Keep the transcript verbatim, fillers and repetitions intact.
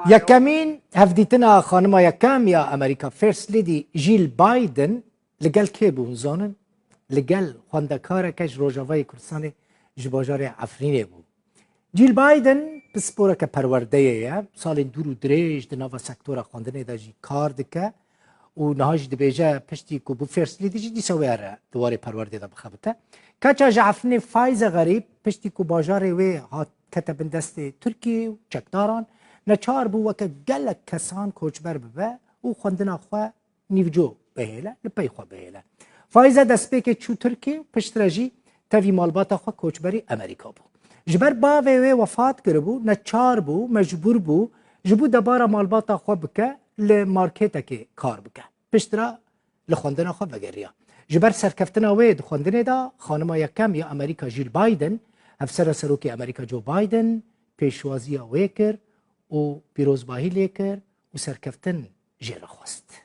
Yekemîn hevdîtina xanima yekem ya Amerîka, First Lady Jill Biden, li gel kê bû, hûn zanin? Li gel xwendekareke ji Rojavayê Kurdistanê ji bajarê Efrînê bû. Jill Biden pisporeke perwerdeyê ye, salên dûr û dirêj di nava sektora xwendinê de jî kar dike û niha jî dibêje piştî ku bû First Lady jî dîsa wê here di warê perwerdê de bixebite. Keça ji Efrînê Faize Xerîb, piştî ku bajarê wê hat kete bin destê Tirkiyê û çekdaran, neçar bû weke gelek kesan koçber bibe û xwendina xwe nîvco bihêle, li pey xwe bihêle. Faize destpêkê çû Tirkiyê û piştre jî tevî malbata xwe koçberî Amerîka bû. Ji ber bavê wê wefat kiribû, neçar bû, mecbûr bû ji bo debara malbata xwe bike, li marketekê kar bike. Piştre li xwendina xwe vegeriya. Ji ber serkeftina wê di xwendinê de, xanima yekem ya Amerîka Jill Biden, hevsera serokê Amerîka Joe Biden, pêşwaziya wê kir û pîrozbahî lê kir û serkeftin jê re xwest.